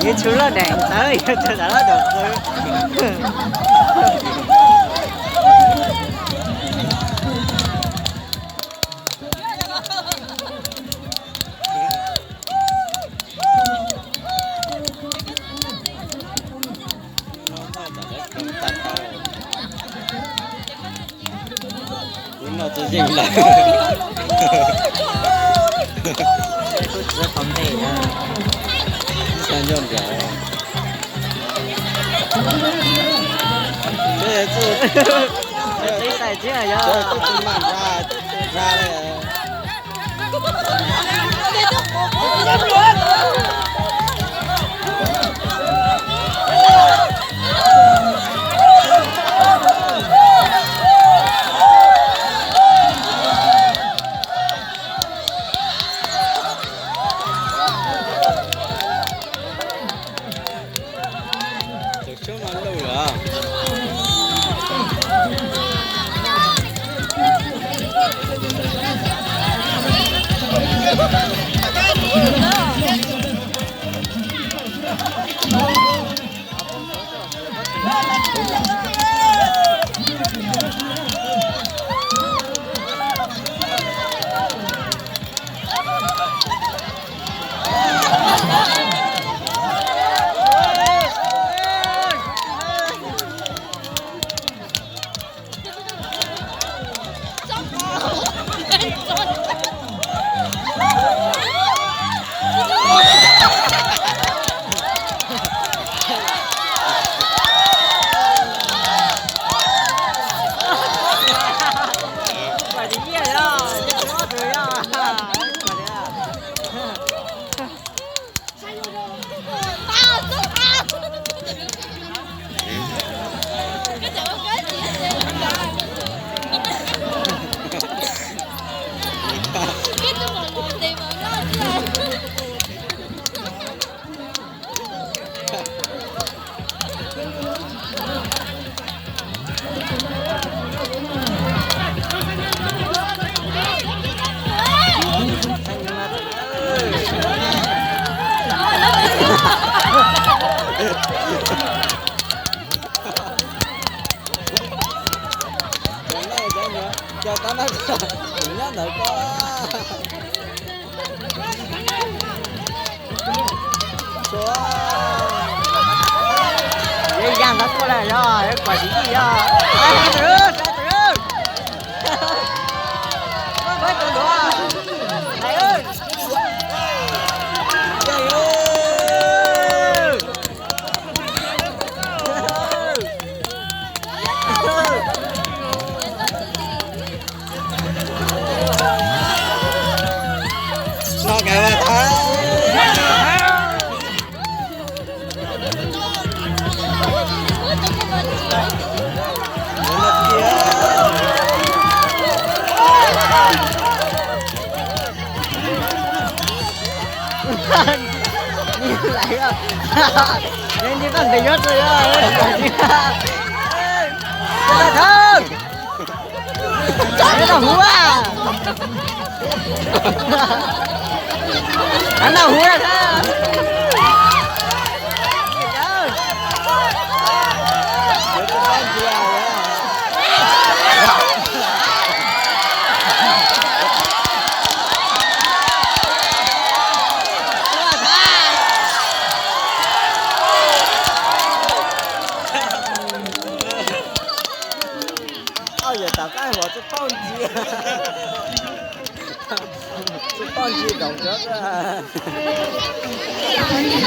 Yus tshwv loj deem ntawd yus tshwv loj deem qw. Kuv noj tsis yeej lawm. Kuv tsis tau ntej na. Ib xyoo nco ntiav. Twb tsis maj nrad, twb tsis nrad li. Tus xyoob no luj lawm. Cov tab nab, kuv nyob ntawd koj. Yeej yaj ntawd tuaj lawm yog, kuv tsis yij yog. Nws laiv, nws nce paj ntev yuav txog yog. Thawj, thawj, thawj huv, thawj huv. Au, yawm tom qab hluas tsis paub ntsia, tsis paub ntsia nraum zoov.